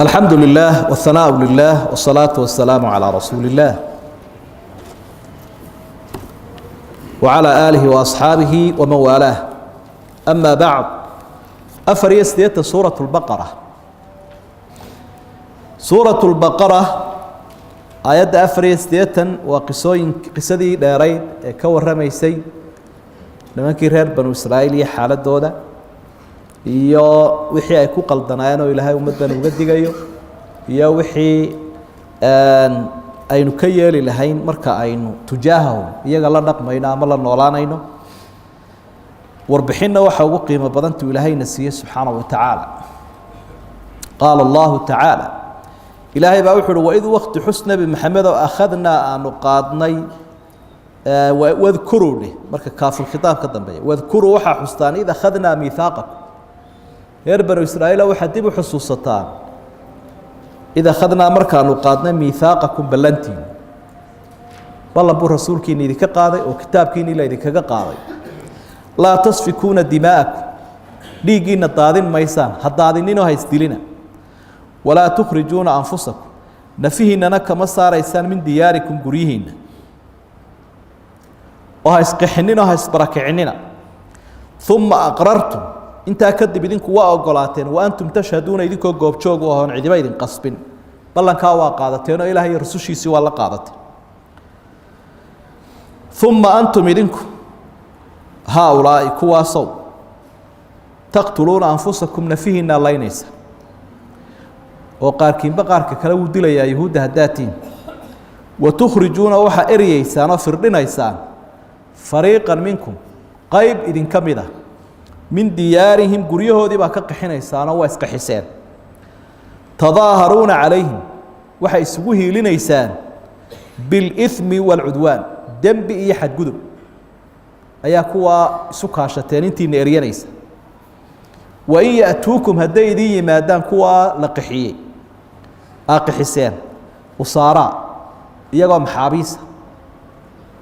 Alxamdu lilah wاhanaaءu lilah wالsalaatu wasalaamu calىa rasuuli اllah wعalى aalihi وaasxaabihi waman waalaah. Ama bacd, 84 suuraة اlbaqara. Suuraة اlbaqara aayadda 84 waa qisooyin, qisadii dheerayd ee ka warramaysay nimankii reer Banu Israa'iil iyo xaaladooda iyo wixii ay ku qaldanaayeen oo Ilaahay ummaddan uga digayo, iyo wixii aynu ka yeeli lahayn marka aynu tujaahahum iyaga la dhaqmayno ama la noolaanayno. Warbixinna waxa ugu qiimo badantuu Ilaahayna siiyey subxaanahu wa tacaala. Qaala Allahu tacaala, Ilaahay baa wuxu uhi: waid wakti xus, Nebi Maxamedow, akhadnaa aanu qaadnay. Wadkuruu dheh marka kaafulkhitaab ka dambeeya. Wadkuruu, waxaa xustaan, id akhadnaa miihaaqakum, reer Banu Israa'iila waxaad dib u xusuusataan, id akhadnaa markaanu qaadnay, miihaaqakum ballantiin. Ballan buu rasuulkiina idinka qaaday oo kitaabkiini la idinkaga qaaday. Laa tasfikuuna dimaa'akum, dhiiggiina daadin maysaan, ha daadininoo ha isdilina. Walaa tukhrijuuna anfusakum, nafihiinana kama saaraysaan, min diyaarikum, guryihiinna, oo ha isqixinina oo ha isbarakicinina. Uma aqrartum, intaa kadib idinku waa ogolaateen, wa antum tashhaduuna, idinkoo goobjoog u ahoon cidiba idin qasbin. Ballankaa waa qaadateen oo Ilaah iyo rusushiisii waa la qaadateen. Uma antum, idinku, haaulaa'i, kuwaasow, taqtuluuna anfusakum, nafihiinaa laynaysa, oo qaarkiinba qaarka kale wuu dilayaa, yuhuudda haddaatiin. Wa tukhrijuuna, waxaa eryeysaan oo firdhinaysaan, fariiqan minkum, qayb idinka mid ah, min diyaarihim, guryahoodii baa ka qixinaysaanoo waa isqixiseen. Tadaaharuuna calayhim, waxay isugu hiilinaysaan, bilimi waalcudwaan, dembi iyo xadgudub ayaa kuwaa isu kaashateen intiina eryanaysa. Wain ya'tuukum, hadday idin yimaadaan kuwaa la qixiyey aa qixiseen, usaaraa, iyagoo maxaabiisa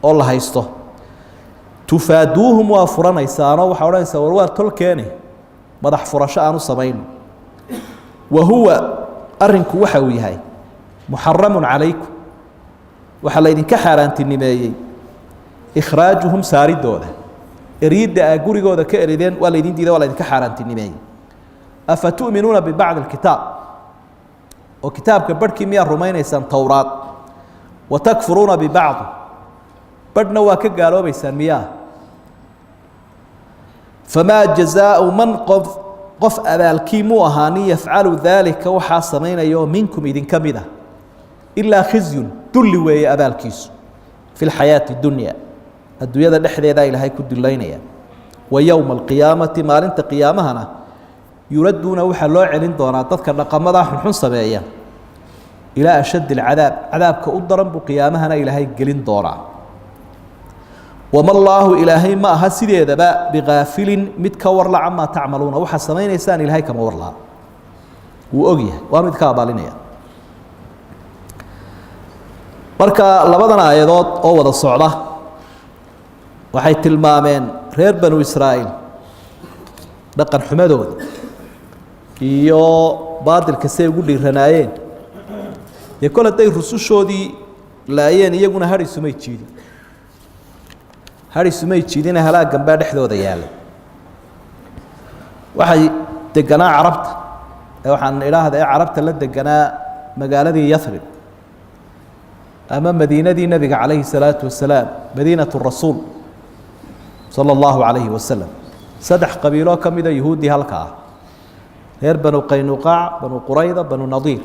oo la haysto, tufaaduuhum, waa furanaysaanoo waxaa odhanaysaa: war waa tolkeene, madax furasho aan u samayno. Wa huwa, arrinku waxa uu yahay, muxaramun calaykum, waxaa laydinka xaaraantinimeeyey, ikhraajuhum, saaridooda, eryidda aa gurigooda ka erideen waa laydin diiday, waa laydinka xaaraantinimeeyey. Afa tu'minuuna bibacdi alkitaab, oo kitaabka barhkii miyaa rumaynaysaan, Towraad, wa takfuruuna bibacdi, barhna waa ka gaaloobaysaan miyaa? Famaa jazaau man, qof, qof abaalkii muu ahaanin, yafcalu daalika, waxaa samaynayo, minkum, idinka mid ah, ilaa khizyun, dulli weeye abaalkiisu, fi lxayaati dunya, adduunyada dhexdeedaa Ilaahay ku dullaynaya. Wa yowma alqiyaamati, maalinta qiyaamahana, yuradduuna, waxaa loo celin doonaa dadka dhaqamadaa xunxun sameeya, ilaa ashaddi alcadaab, cadaabka u daran buu qiyaamahana Ilaahay gelin doonaa. Wama allaahu, Ilaahay ma aha sideedaba, bikaafilin, mid ka warla, camaa tacmaluuna, waxaad samaynaysaan Ilaahay kama warlaha, wuu og yahay, waanu idinka abaalinaya. Marka labadan aayadood oo wada socda waxay tilmaameen reer Banu Israa'iil dhaqan xumadooda iyo baadilka say ugu dhiiranaayeen. Dee kol hadday rusushoodii laayeen, iyaguna hadh isumay jiidin, hadh isumay jiidine, halaaggan baa dhexdooda yaallay. Waxay deganaa carabta ee waxaan idhaahda ee carabta la deganaa magaaladii Yarib ama madiinadii nebiga calayhi salaatu wasalaam, madiinat rasuul sala allahu calayhi wasalam, saddex qabiiloo ka mida yuhuuddii halka ah: reer Banu Qaynuqaac, Banu Qurayda, Banu Nadiir.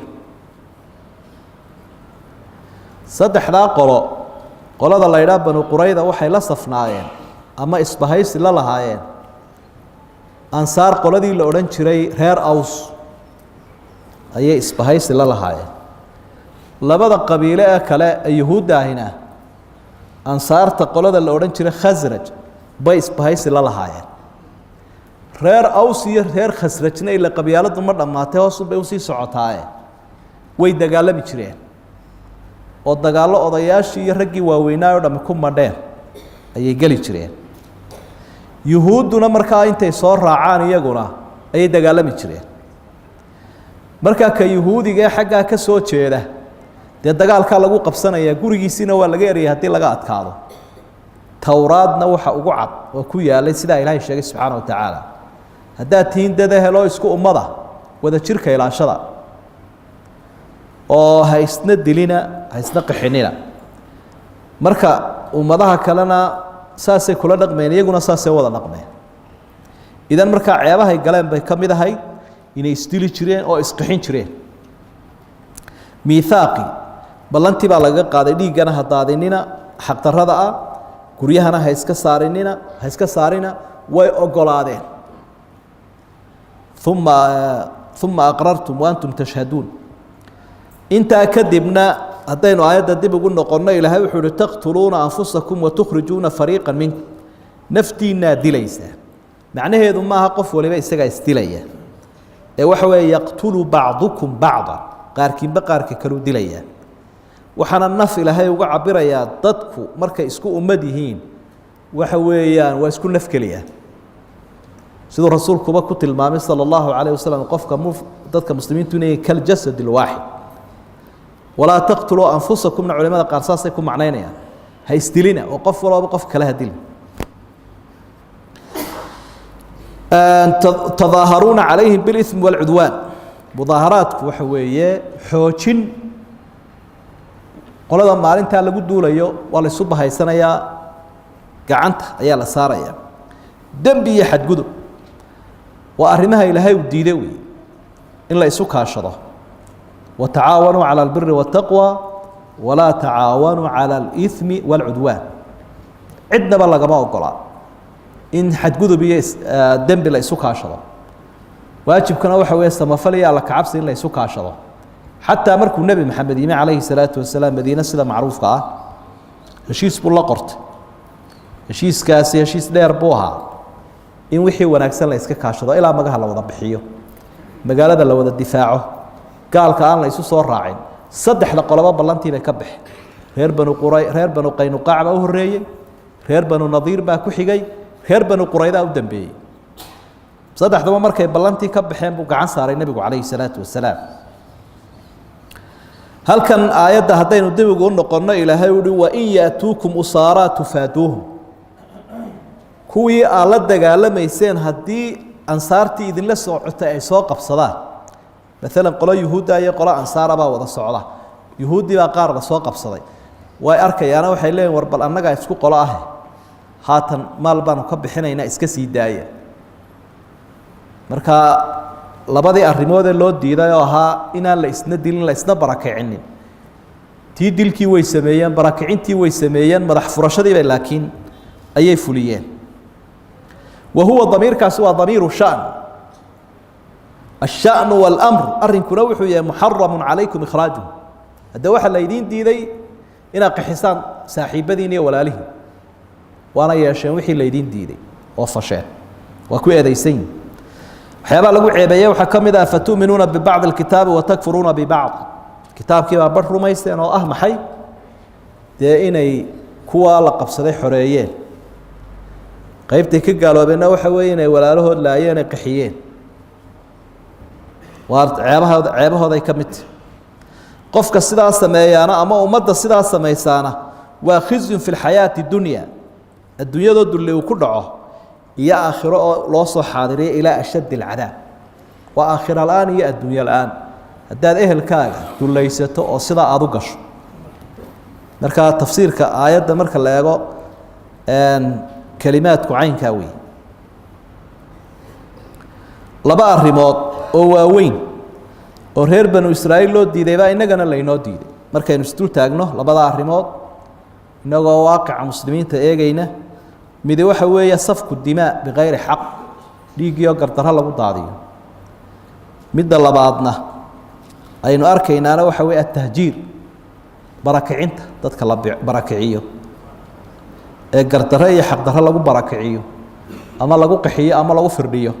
Saddexdaa qolo, qolada la ydhaha Banu Qurayda waxay la safnaayeen ama isbahaysi la lahaayeen ansaar qoladii la odhan jiray reer Aws ayay isbahaysi la lahaayeen. Labada qabiile ee kale ee yuhuudda ahina ansaarta qolada la odhan jiray Khasraj bay isbahaysi la lahaayeen. Reer Aws iyo reer Khasrajna ila qabyaaladu ma dhammaatay, hoosun bay usii socotaaye, way dagaalami jireen oo dagaallo odayaashii iyo raggii waaweynaa o dhami ku madheen ayay geli jireen. Yuhuudduna markaa intay soo raacaan iyaguna ayay dagaalami jireen. Markaa ka yuhuudiga ee xaggaa ka soo jeeda dee dagaalkaa lagu qabsanayaa, gurigiisiina waa laga erayay haddii laga adkaado. Towraadna waxa ugu cad oo ku yaalay sidaa Ilaahay sheegay subxaana wa tacaala: haddaad tihiin dada heloo isku ummada, wada jirka ilaashada oo ha isna dilina, ha isna qixinina. Marka ummadaha kalena saasay kula dhaqmeen, iyaguna saasay wada dhaqmeen. Idan markaa ceebahay galeen bay ka mid ahayd inay isdili jireen oo isqixin jireen. Miithaaqi, ballantii baa lagaga qaaday: dhiiggana ha daadinina xaqdarrada ah, guryahana ha iska saarinina, ha iska saarina. Way ogolaadeen. Uma aqrartum wa antum tashhaduun. Intaa kadibna haddaynu aayadda dib ugu noqonno, Ilaahay wuxuu uhi: taqtuluuna anfusakum watukhrijuuna fariiqa minkum. Naftiinaa dilaysaa, macnaheedu maaha qof waliba isagaa isdilaya, ee waxa weeye yaqtulu bacdukum bacda, qaarkiinba qaarka kaluu dilaya. Waxaana naf Ilaahay uga cabirayaa, dadku markay isku ummad yihiin waxa weeyaan waa isku naf keliya, siduu rasuulkuba ku tilmaamay sala allahu calayh wasalam qofka dadka muslimiintu inay kaljasad alwaaxid. Walaa taqtuluu anfusakumna culimada qaar saasay ku macnaynayaan: ha isdilina oo qof walooba qof kale ha dilin. Tadaaharuuna calayhim biاlإثmi wاlcudwaan. Mudaaharaadku waxa weeye xoojin qolada maalintaa lagu duulayo, waa la isu bahaysanayaa, gacanta ayaa la saaraya. Dembi iyo xadgudub waa arrimaha Ilaahay uu diiday wey in la isu kaashado. Watacaawanuu calى اlbiri waالtaqwى walaa tacaawanuu calى اlإثmi wاlcudwaan. Cidnaba lagama ogola in xadgudub iyo dembi la isu kaashado. Waajibkuna waxa weeye samafal iyo alla kacabsi in la isu kaashado. Xataa markuu Nebi Maxamed yimi calayhi salaatu wasalaam Madiine, sida macruufka ah, heshiis buu la qortay. Heshiiskaasi heshiis dheer buu ahaa, in wixii wanaagsan la iska kaashado ilaa magaha la wada bixiyo, magaalada la wada difaaco, gaalka aan la isu soo raacin. Saddexda qoloba ballantii bay ka baxeen. Reer Banu qura, reer Banu Qaynuqaac baa u horreeyey, reer Banu Nadiir baa ku xigay, reer Banu Quraydaa u dambeeyey. Saddexdaba markay ballantii ka baxeen buu gacan saaray nebigu calayhi salaatu wasalaam. Halkan aayadda haddaynu dib ugu noqonno, Ilaahay uhi: wain yaatuukum usaaraa tufaaduuhum. Kuwii aad la dagaalamayseen haddii ansaartii idinla socotay ay soo qabsadaan, maalan qolo yuhuudda iyo qolo ansaara baa wada socda, yuhuuddii baa qaar la soo qabsaday, way arkayaana, waxay leeyihin: war bal annagaa isku qolo ah, haatan maal baanu ka bixinaynaa, iska sii daaya. Marka labadii arrimoodee loo diiday oo ahaa inaan la isna dilin, la isna barakicinin, tii dilkii way sameeyeen, barakicintii way sameeyeen, madax furashadiibay laakiin ayay fuliyeen. Wa huwa damiirkaasi waa damiiru shan. الشhaأن والأmr, arrinkuna wuxuu yahay muxaramu calaykum ikhraajuhu. Hadde waxaa la ydiin diiday inaad qixisaan saaxiibadiin iyo walaalihiin, waana yeesheen wixii laydiin diiday oo fasheen, waa ku eedaysan yihin. Waxyaabaa lagu ceebeeyey waxaa ka mid ah: fatu'minuuna bibacdi اlkitaabi watakfuruuna bibacd. Kitaabkii baa barh rumaysteen oo ah maxay? Dee inay kuwaa la qabsaday xoreeyeen. Qeybtay ka gaaloobeenna waxa weeye inay walaalahood laayeen, ay qaxiyeen. Waa ceebahooda, ceebahooday ka mid tahy. Qofka sidaa sameeyaana ama ummadda sidaa samaysaana waa khizyun fi lxayaati dunya, adduunyadoo dulli uu ku dhaco iyo aakhiro oo loo soo xaadiriyo ilaa ashaddi alcadaab. Waa aakhiro la-aan iyo adduunyo la-aan haddaad ehelkaaga dullaysato oo sidaa aada u gasho. Marka tafsiirka aayadda marka la eego, kelimaadku caynkaa wey. Laba arrimood oo waaweyn oo reer Banu Israa'iil loo diiday baa innagana laynoo diiday. Markaynu isdul taagno labada arrimood innagoo waaqica muslimiinta eegayna, midi waxa weeye safku dimaa bikayri xaq, dhiiggiioo gardarro lagu daadiyo. Midda labaadna aynu arkaynaana waxa weeye atahjiir, barakicinta dadka la barakiciyo ee gardarro iyo xaqdarro lagu barakiciyo ama lagu qaxiyo ama lagu firdhiyo.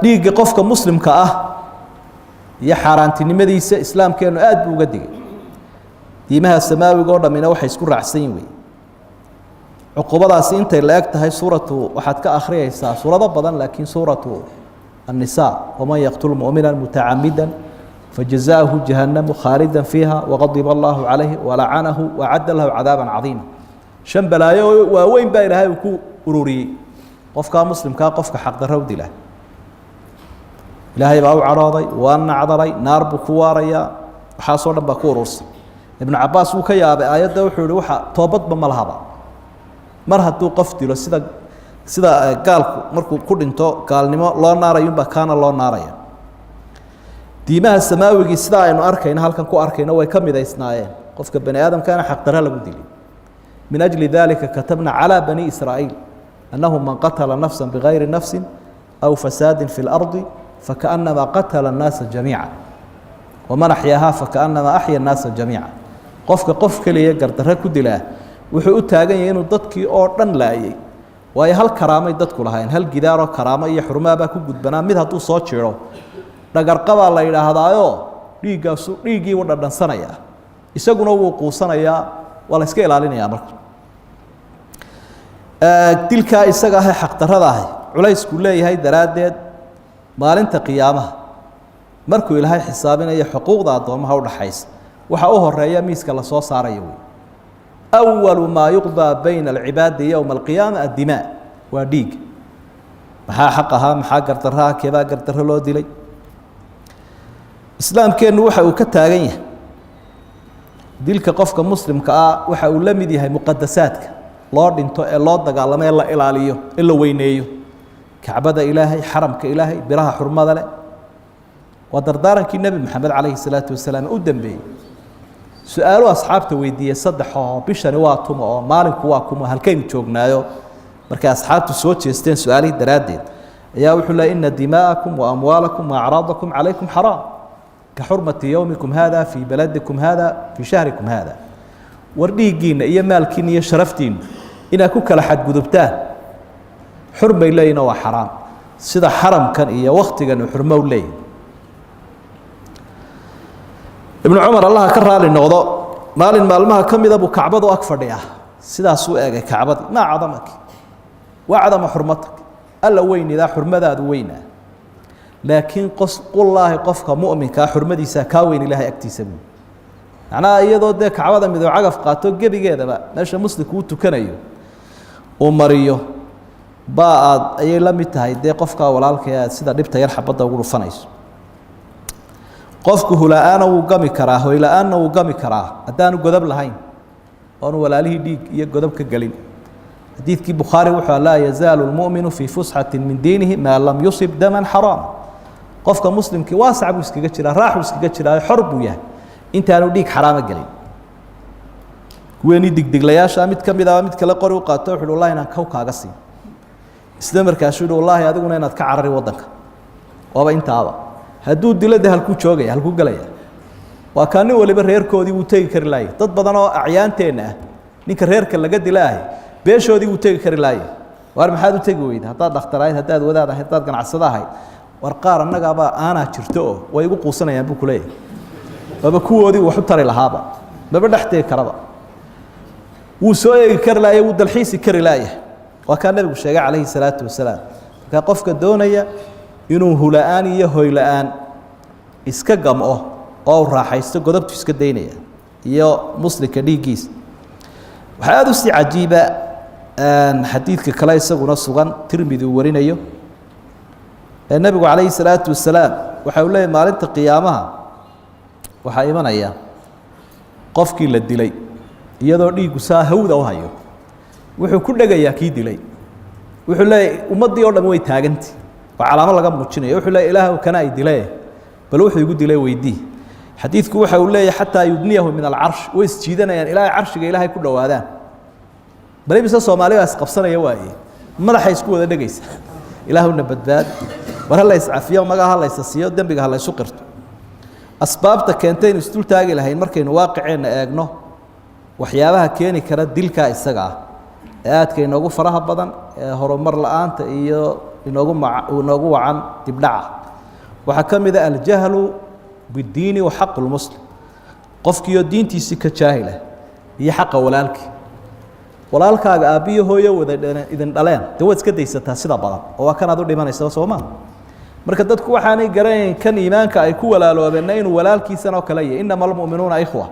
Dhiigga qofka muslimka ah iyo xaaraantinimadiisa islaamkeenu aad buu uga digay, diimaha samaawiga oo dhammina waxay isku raacsan yihin wey. Cuqubadaasi intay la eg tahay suuratu waxaad ka akhriyeysaa suurado badan, laakiin suuratu Annisaa: waman yaqtul mu'mina mutacamida fajazaahu jahannamu khaalida fiiha waqadiba allahu calayhi walacanahu wacadda lahu cadaaban cadiima. Shan balaayo oo waaweyn baa Ilaahay uu ku ururiyey qofkaa muslimkaa, qofka xaqdarro u dila. Ilaahay baa u cadhooday, waa nacdalay, naar buu ku waarayaa, waxaasoo dhan baa ku urursan. Ibnu Cabaas wuu ka yaabay aayadda, wuxuu yihi waxa toobadba ma lahaba mar hadduu qof dilo, sida gaalku markuu ku dhinto gaalnimo loo naarayunbaa kaana loo naaraya. Diimaha samaawigii sidaa aynu arkayno, halkan ku arkayno, way ka midaysnaayeen qofka bani aadamkaana xaqdarra lagu dilay. Min ajli dalika katabna calى bani Israa'iil annahu man qatala nafsa bigayri nafsi aw fasaadi fi اlardi fakaأnama qatala الnaasa jamiica, waman axyaahaa fakaأnama axya الnaasa jamiica. Qofka qof keliya gardarre ku dilaa wuxuu u taagan yahay inuu dadkii oo dhan laayay, waayo hal karaamay dadku lahayn, hal gidaaroo karaamo iyo xurmaabaa ku gudbanaa. Mid hadduu soo jiro, dhagarqabaa la yidhaahdaayo, dhiiggaasu dhiiggii u dhadhansanayaa, isaguna wuu quusanayaa, waa la iska ilaalinayaa. Marka dilkaa isaga ahe xaqdarrada ahi culayskuu leeyahay daraaddeed, maalinta qiyaamaha markuu Ilaahay xisaabinayo xuquuqda addoomaha udhaxaysa, waxa u horeeya miiska lasoo saarayo wey. Awalu maa yuqdaa bayna alcibaadi yowma alqiyaama addimaa, waa dhiigga. Maxaa xaq ahaa? Maxaa gardarraha? Keebaa gardarro loo dilay? Islaamkeennu waxa uu ka taagan yahay dilka qofka muslimka ah waxa uu la mid yahay muqadasaadka loo dhinto ee loo dagaalamo ee la ilaaliyo ee la weyneeyo: Kacbada Ilaahay, xaramka Ilaahay, biraha xurmada leh. Waa dardaarankii Nebi Maxamed calayhi salaatu wasalaam u dambeeyey. Su-aalu asxaabta weydiiyey saddex oo bishani waa tuma oo maalinku waa kuma, halkaynu joognaayo? Markay asxaabtu soo jeesteen su-aalihii daraaddeed, ayaa wuxuu leey: ina dimaa'akum wa amwaalakum wa acraadakum calaykum xaraam ka xurmati yowmikum hada fii baladikum hada fii shahrikum hada. War dhiiggiinna iyo maalkiinna iyo sharaftiinnu inaad ku kala xadgudubtaan xurmay leeyihin oo waa xaraam, sida xaramkan iyo waktigan uu xurmo u leeyahy. Ibnu Cumar, Allaha ka raali noqdo, maalin maalmaha ka mida buu Kacbadu ag fadhiyaa, sidaasuu eegay Kacbadii: maa cadamaki wacdama xurmatak, Alla weynidaa, xurmadaadu weynaa, laakiin qos qullaahi qofka mu'minkaa xurmadiisaa kaa weyn Ilaahay agtiisa buu. Macnaha iyadoo dee Kacbada midoo cagaf qaato, gebigeedaba meesha muslimku u tukanayo uu mariyo baa aad ayay la mid tahay dee qofkaa walaalka aad sida dhibta yar xabadda ugu dhufanayso. Qofku hula-aana wuu gami karaa, hoyla-aanna wuu gami karaa haddaanu godob lahayn oonu walaalihii dhiig iyo godob ka gelin. Xadiidkii Bukhaari wuxuu: laa yazaalu lmu'minu fii fusxati min diinihi maa lam yusib daman xaraama. Qofka muslimkii waasac buu iskaga jiraa, raaxuu iskaga jiraa, xor buu yahay intaanu dhiig xaraama gelin. Kuweenii digdiglayaasha mid ka mid ah mid kale qori u qaato, wuxu uhi: wallahi inaan kow kaaga siin. Isla markaasuu yihi: wallaahi adiguna inaad ka carari waddanka. Waaba intaaba hadduu dilo de halkuu joogaya, halkuu gelaya? Waa kaa nin waliba reerkoodii wuu tegi kari laayay. Dad badan oo acyaanteenna ah, ninka reerka laga dilaahay beeshoodii wuu tegi kari laayay. Waar maxaad u tegi weyda haddaad dhakhtar ahayd, haddaad wadaad ahayd, haddaad ganacsado ahayd? War qaar annagaabaa aanaa jirto oo way igu quusanayaan buu kuleeyahay. Waaba kuwoodii wax u tari lahaaba maba dhex tegi karaba, wuu soo eegi kari laaya, wuu dalxiisi kari laayahay. Waa kaa Nebigu sheegay calayhi salaatu wasalaam. Markaa qofka doonaya inuu hula-aan iyo hoyla-aan iska gam'o oo u raaxaysto, godobtu iska daynaya iyo muslimka dhiiggiisa. Waxaa aada usii cajiiba xadiidka kale isaguna sugan, Tirmidi uu warinayo, ee Nebigu calayhi salaatu wasalaam waxa uu leeyahy: maalinta qiyaamaha waxaa imanaya qofkii la dilay iyadoo dhiiggu saa hawda u hayo, wuxuu ku dhegayaa kii dilay. Wuxuu leeyahy, ummaddii oo dham way taaganti, waa calaamo laga muujinayo. Wuxuu leeyahy: Ilaahw, kana ay dile, bal wuxuu igu dilay weydii. Xadiidku waxa uu leeyahy: xataa yudniyahu min alcarsh. Way isjiidanayaan ilaa ay carshiga Ilaahay ku dhowaadaan. Bal imise Soomaali baa isqabsanaya waaye, madaxay isku wada dhegaysa? Ilaahuna badbaadi. War ha la iscafiyo, magaa ha la ysa siiyo, dembiga ha la ysu qirto. Asbaabta keentaynu isdul taagi lahayn markaynu waaqiceenna eegno, waxyaabaha keeni kara dilkaa isaga ah ee aadka inoogu faraha badan ee horumar la-aanta iyo inoogu ma inoogu wacan dibdhaca, waxaa ka mid a aljahlu biddiini wa xaqu lmuslim. Qofkiioo diintiisii ka jaahilah iyo xaqa walaalkii. Walaalkaaga aabbiyo hooyo wada idin dhaleen dee waad iska daysataa sida badan, oo waa kanaad u dhimanaysa, soo maa? Marka dadku waxaanay garanayn kan iimaanka ay ku walaaloobeenna inuu walaalkiisan oo kale yahay, inama almu'minuuna ikhwa.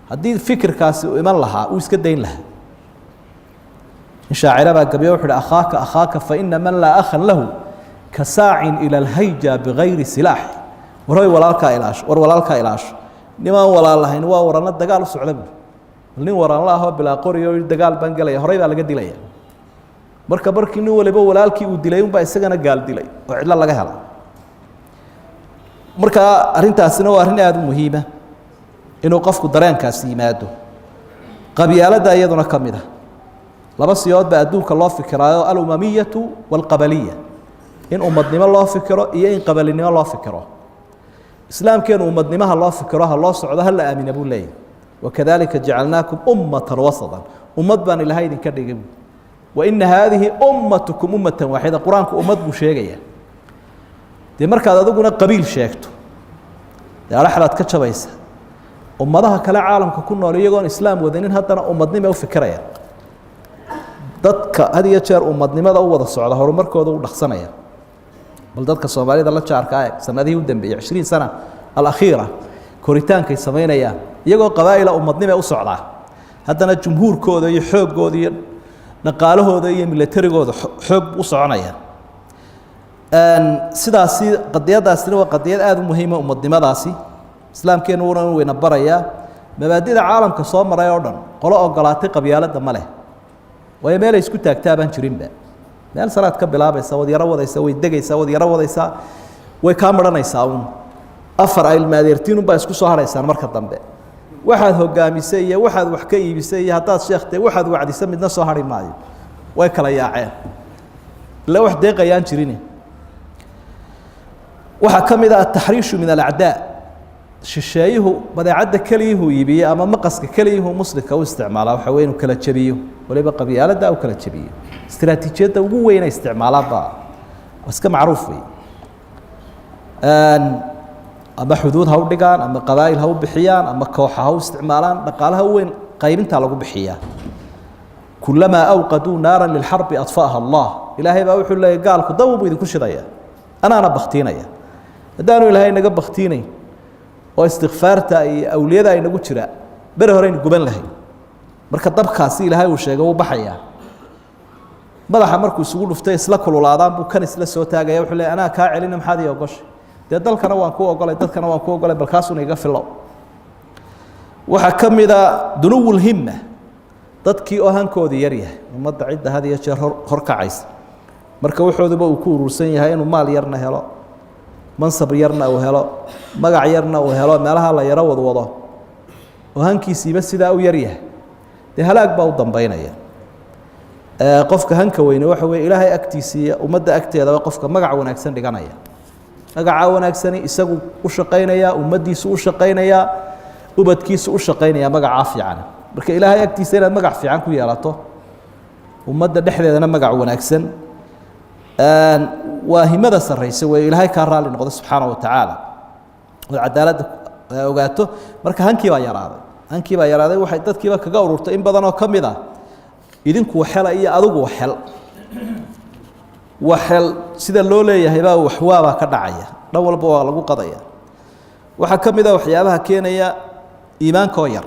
Haddii fikirkaasi uu iman lahaa, uu iska dayn lahaa. In shaacira baa gabyo wuxu uhi: akhaaka akhaaka fa ina man laa akhan lahu ka saacin ila alhayja bigayri silaax. Warhoy, walaalkaa ilaasho, war walaalkaa ilaasho. Nimaan walaal lahayn waa waranno dagaal u socda buui. Bal nin waranla ahoo bilaa qoriyo dagaal baan gelaya, horey baa laga dilaya. Marka markii nin waliba walaalkii uu dilay unbaa isagana gaal dilay oo cidlo laga helay. Marka arrintaasina waa arrin aada u muhiima inuu qofku dareenkaasi yimaado. Qabyaaladda iyaduna ka mid ah. Laba siyood baa adduunka loo fikiraayo: alumamiyatu waalqabaliya, in ummadnimo loo fikiro iyo in qabalinimo loo fikiro. Islaamkeenu ummadnimaha loo fikiro, ha loo socdo, ha la aamina buu leeyahy. Wakadalika jacalnaakum ummatan wasatan, ummad baan ilahay idinka dhigay bu. Waina haadihi ummatukum ummatan waaxida. Qur-aanku ummad buu sheegaya. Dee markaad adiguna qabiil sheegto, dee adhaxdaad ka jabaysa. Ummadaha kale caalamka ku nool iyagoon islaam wadanin haddana ummadnima u fikiraya. Dadka had iyo jeer ummadnimada u wada socda horumarkooda u dhaqsanaya. Bal dadka Soomaalida la jaarka ah sanadihii u dambeeyey, 20 sana alakhiira, koritaankay samaynayaan iyagoo qabaa'ila ummadnima u socdaa, haddana jumhuurkooda iyo xooggooda iyo dhaqaalahooda iyo milatarigooda xoog u soconaya. Sidaasi qadiyadaasina waa qadiyad aada u muhiima. Ummadnimadaasi islaamkeenu una weyna barayaa. Mabaadida caalamka soo maray oo dhan qolo ogolaatay qabyaaladda ma leh, waayo meelay isku taagtaa baan jirinba. Meel saraad ka bilaabaysa, waad yaro wadaysaa, way degaysaa, waad yaro wadaysaa, way kaa maranaysaa uun. Afar ilmaadeertiin unbaa isku soo hadhaysaan marka dambe. Waxaad hogaamisay iyo waxaad wax ka iibisay iyo haddaad sheekhtay, waxaad wacdisa, midna soo hari maayo, way kala yaaceen, ila wax deeqayaan jirin. Waxaa ka mid ah ataxriishu min alacdaa. Shisheeyuhu badeecadda keliyuhu iibiye ama maqaska keliyuhu muslimka u isticmaalaa waxa wey inuu kala jebiyo, waliba qabyaaladda u kala jebiyo. Istiraatiijiyadda ugu weyna isticmaalaanba waa iska macruuf wey. Ama xuduud ha u dhigaan, ama qabaa'il ha u bixiyaan, ama kooxa ha u isticmaalaan, dhaqaalaha u weyn qaybintaa lagu bixiyaa. Kulamaa awqaduu naara lilxarbi adfa'aha Allah. Ilaahay baa wuxuu leeyay: gaalku dab buu idinku shidaya, anaana baktiinaya. Haddaanu Ilaahay naga baktiinayn oo istikfaarta iyo awliyada aynagu jira, beri horeynu guban lahayn. Marka dabkaasi Ilaahay uu sheegay wuu baxayaa. Madaxa markuu isugu dhuftay isla kululaadaan buu kan isla soo taagaya, wuxuu leey: anaa kaa celina, maxaad ii ogoshay? Dee dalkana waan ku ogolay, dadkana waan ku ogolay, bal kaasuna iga filo. Waxaa ka mida dunuwulhimma, dadkii oo hankoodii yar yahay. Ummadda cidda had iyo jeer hor horkacaysa, marka waxooduba uu ku urursan yahay inuu maal yarna helo, mansab yarna uu helo, magac yarna uu helo, meelaha la yaro wadwado, oo hankiisiiba sidaa u yar yahay, dee halaag baa u dambeynaya. Qofka hanka weyne waxa weye Ilaahay agtiisa iyo ummadda agteedaba qofka magac wanaagsan dhiganaya. Magacaa wanaagsani isagu u shaqaynaya, ummaddiisu u shaqaynayaa, ubadkiisu u shaqaynaya magacaa fiican. Marka Ilaahay agtiisa inaad magac fiican ku yeelato, ummadda dhexdeedana magac wanaagsan, waa himada sarraysa wey. Ilaahay kaa raalli noqdo subxaana wa tacaala, ood cadaaladda ogaato. Marka hankii baa yaraaday, hankii baa yaraaday. Waxay dadkiiba kaga ururtay in badan oo ka mid ah idinku waxela iyo adigu waxel waxel. Sida loo leeyahay baa waxwaabaa ka dhacaya, dhan walba waa lagu qadaya. Waxaa ka mid ah waxyaabaha keenaya iimaanka oo yar.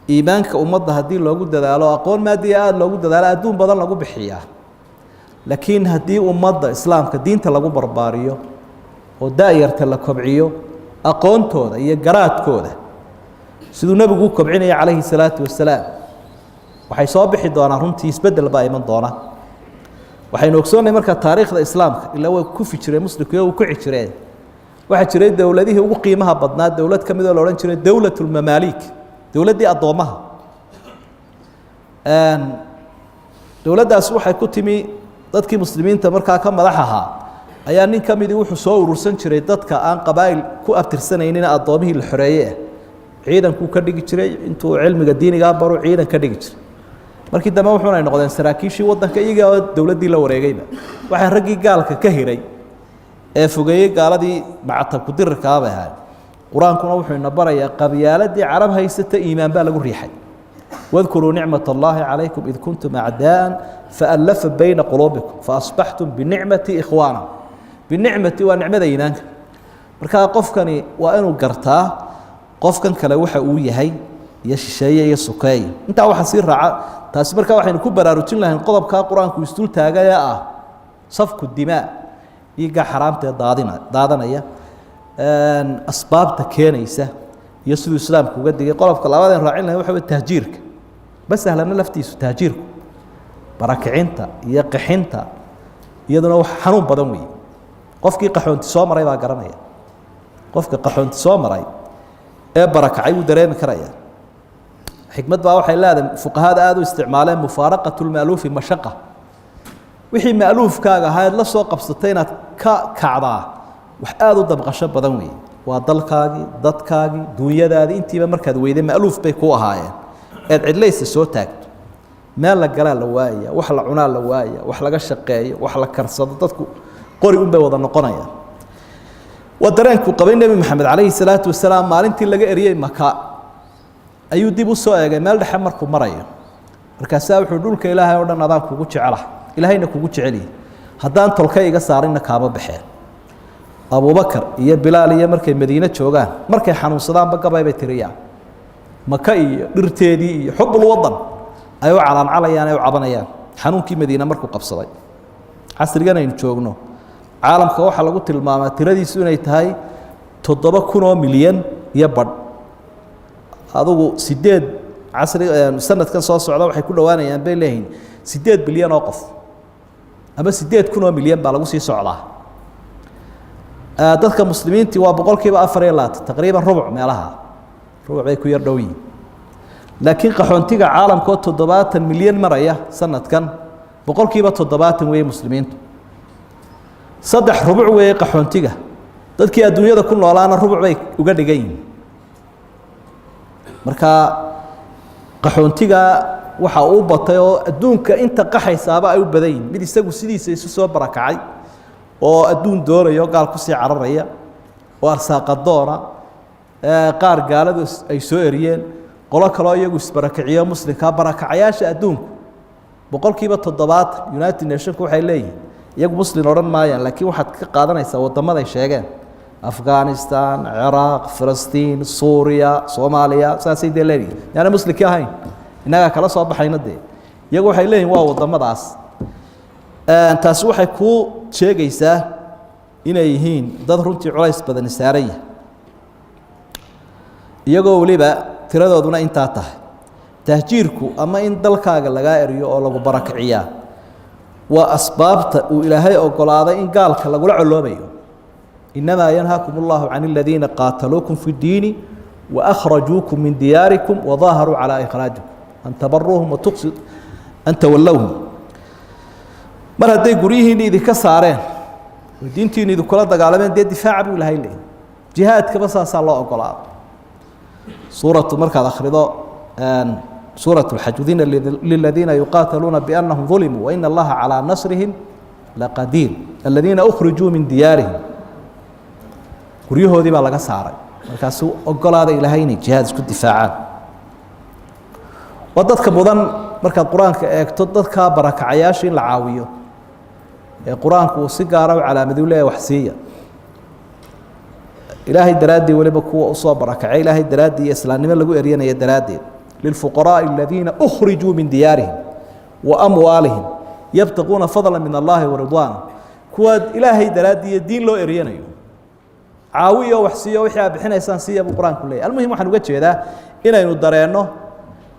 Iimaanka ummadda haddii loogu dadaalo, aqoon maadiya aada loogu dadaalo, adduun badan lagu bixiyaa, laakiin haddii ummadda islaamka diinta lagu barbaariyo oo da-yarta la kobciyo aqoontooda iyo garaadkooda siduu nebigu u kobcinaya calayhi salaatu wasalaam, waxay soo bixi doonaan runtii isbeddel baa iman doona. Waxaynu ogsoonnay marka taariikhda islaamka, ilaa way kufi jireen muslimku, uu kici jireen. Waxaa jiray dowladihii ugu qiimaha badnaa dowlad ka mid oo la odhan jiray dowlatulmamaaliik, dowladdii addoommaha. Dowladdaasi waxay ku timi dadkii muslimiinta markaa ka madax ahaa ayaa nin ka midii wuxuu soo urursan jiray dadka aan qabaa'il ku abtirsanaynin, addoomihii la xoreeye ah. Ciidankuu ka dhigi jiray, intuu cilmiga diinigaa baru ciidan ka dhigi jiray. Markii dambe wuxuuna noqdeen saraakiishii waddanka, iyagaa dowladdii la wareegayba. Waxay raggii gaalka ka hiray ee fogeeyey gaaladii macatabku dirirkaa bay ahayd. Qur-aankuna wuxuu ina barayaa qabyaaladii carab haysata iimaan baa lagu riixay. Wadkuruu nicmat اllahi calaykum id kuntum acdaءa faallafa bayna quluubikum faasbaxtum binicmati ikhwaana. Binicmati waa nicmada iimaanka. Markaa qofkani waa inuu gartaa qofkan kale waxa uu yahay iyo shisheeye iyo sukeeye. Intaa waxaa sii raaca taasi. Markaa waxaynu ku baraarujin lahayn qodobkaa Qur-aanku isdul taagay ee ah safku dimaa, dhiigga xaraamta ee daadina daadanaya, asbaabta keenaysa iyo siduu Islaamku uga digay. Qodobka labaad een raacin lahayn waxa wey tahjiirka. Ma sahlana laftiisu tahjiirku, barakicinta iyo qixinta, iyaduna wax xanuun badan weeye. Qofkii qaxoonti soo maray baa garanaya. Qofka qaxoonti soo maray ee barakacay wuu dareemi karaya. Xikmad baa waxay leedahay fuqahada aada u isticmaaleen: mufaaraqatu lma'luufi mashaqa. Wixii ma'luufkaaga ahaa eed la soo qabsatay inaad ka kacdaa wax aada u damqasho badan weeye. Waa dalkaagii, dadkaagii, duunyadaadii, intiiba markaad weyday, ma'luuf bay ku ahaayeen, eed cidlaysa soo taagto, meel la galaa la waayaya, wax la cunaa la waayaya, wax laga shaqeeyo, wax la karsado, dadku qori un bay wada noqonayaan. Waa dareenkuu qabay Nebi Maxamed calayhi salaatu wasalaam. Maalintii laga eriyey Maka ayuu dib u soo eegay meel dhexe markuu marayo. Markaasaa wuxuu: "Dhulka Ilaahay oo dhan adaan kugu jecela, Ilaahayna kugu jecelyihi, haddaan tolkay iga saarinna kaama baxeen." Abubakar iyo Bilaal iyo markay Madiine joogaan, markay xanuunsadaanba gabay bay tiriyaan, Maka iyo dhirteedii iyo xubulwadan ay u calaancalayaan, ay u cabanayaan xanuunkii Madiine markuu qabsaday. Casrigan aynu joogno caalamka waxaa lagu tilmaamaa tiradiisu inay tahay 7,000 oo milyan iyo badh, adugu sideed. Casri sanadkan soo socda waxay ku dhowaanayaan bay leeyihiin 8 bilyan oo qof ama 8,000 oo milyan baa lagu sii socdaa. Dadka muslimiintii waa 24% taqriiban, rubuc meelaha, rubuc bay ku yar dhow yihiin. Laakiin qaxoontiga caalamka oo 70 milyan maraya sanadkan, 70% weeye muslimiintu, saddex rubuc weeye qaxoontiga. Dadkii adduunyada ku noolaana rubuc bay uga dhigan yihiin. Marka qaxoontiga waxa uu batay oo adduunka inta qaxaysaaba ay u badan yihin mid isagu sidiisa isu soo barakacay oo adduun doonayo, gaal kusii cararaya oo arsaaqadoona, qaar gaaladu ay soo eriyeen, qolo kaloo iyagu isbarakiciyo muslimkaa. Barakacayaasha adduunku 70%, United Nationku waxay leeyihin, iyagu muslim odhan maayaan, laakiin waxaad ka qaadanaysaa waddamaday sheegeen: Afghanistan, Ciraaq, Filistiin, Suuriya, Soomaaliya, saasay dee leeyihin. Yaana muslimkii ahayn innagaa kala soo baxayna dee, iyagu waxay leeyihin waa waddamadaas. Taasi waxay kuu sheegaysaa inay yihiin dad runtii culays badani saaran yahay, iyagoo weliba tiradooduna intaa tahay. Tahjiirku ama in dalkaaga lagaa eriyo oo lagu barakiciyaa waa asbaabta uu Ilaahay ogolaaday in gaalka lagula coloobayo. Inamaa yanhaakum اllahu can aladiina qaataluukum fi اddiini waأkhrajuukum min diyaarikum wadaaharuu calىa ikhraajikum an tabaruuhum watuqsid an tawallowhum. Mar hadday guryihiinni idinka saareen oo diintiinu idinkula dagaalameen, dee difaaca buu Ilahay leeyay. Jihaadkaba saasaa loo ogolaado. Suuratu markaad akhrido suuraة الxaj: udina liladiina yuqaataluuna biannahum ظulimuu waina allaha calىa nasrihim laqadiir, aladiina ukhrijuu min diyaarihim. Guryahoodii baa laga saaray, markaasuu ogolaada Ilaahay inay jihaad isku difaacaan. Waa dadka mudan markaad Qur-aanka eegto dadka barakacayaasha in la caawiyo ee Qur-aanku uu si gaara u calaamadu leeyahy: wax siiya Ilaahay daraaddii, weliba kuwa usoo barakacay Ilaahay daraaddii iyo islaamnimo lagu eryanaya daraaddeed. Lilfuqaraaءi aladiina ukhrijuu min diyaarihim wa amwaalihim yabtaquuna fadla min allahi waridwaana. Kuwaad Ilaahay daraaddii iyo diin loo eryanayo caawiyo, wax siiyo, wixii aad bixinaysaan siiya buu Qur-aanku leeyahy. Almuhim, waxaan uga jeedaa inaynu dareenno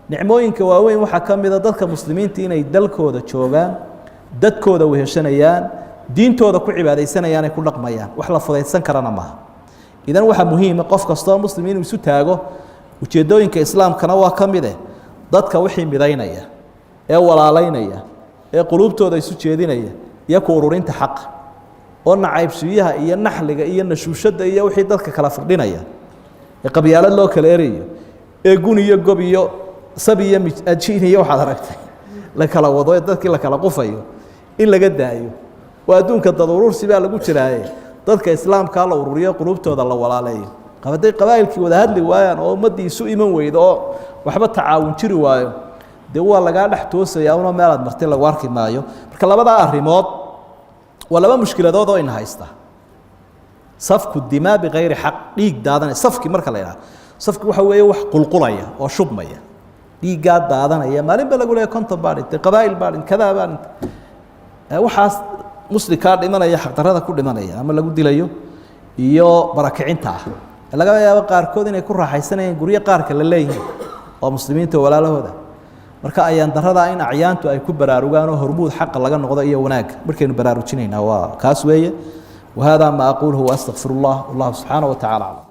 nicmooyinka waaweyn. Waxaa ka mida dadka muslimiinta inay dalkooda joogaan, dadkooda weheshanayaan, diintooda ku cibaadaysanayaan, ay ku dhaqmayaan. Wax la fudaydsan karana maaha. Idan waxaa muhiima qof kastoo muslim inuu isu taago. Ujeeddooyinka islaamkana waa ka mide dadka wixii midaynaya ee walaalaynaya ee quluubtooda isu jeedinaya iyo ku ururinta xaqa, oo nacaybsiiyaha iyo naxliga iyo nashuushadda iyo wixii dadka kala firdhinaya ee qabyaalad loo kala erayo ee gun iyo gob iyo sab iyo ajiin iyo waxaad aragtay la kala wado ee dadkii la kala qufayo in laga daayo. Oo adduunka dad urursi baa lagu jiraaye, dadka islaamkaa la ururiyo, quluubtooda la walaaleeyo. Hadday qabaa'ilkii wada hadli waayaan oo ummaddii isu iman weydo oo waxba tacaawun jiri waayo, dee waa lagaa dhex toosayaa una meelaad martay lagu arki maayo. Marka labadaa arrimood Waa laba mushkiladood oo ina haysta: safku dimaa bikayri xaq, dhiig daadanaya. Safki marka la idhaha safki waxa weeye wax qulqulaya oo shubmaya, dhiiggaa daadanaya. Maalin ba lagu leeya 50 baa dhintay, qabaa'il baa dhintay, kadaa baa dhintay. Waxaas muslimkaa dhimanaya, xaqdarrada ku dhimanaya ama lagu dilayo iyo barakicinta ah, laga yaabo qaarkood inay ku raaxaysanayeen guryo qaarka la leeyihiin oo muslimiinta walaalahooda. Marka ayaan daradaa in acyaantu ay ku baraarugaan oo hormuud xaqa laga noqdo iyo wanaagga markaynu baraarujinaynaa waa kaas weeye. Wahada ma aquluhu waastaqfir اllah, wallahu subxaanaه wa tacala aclam.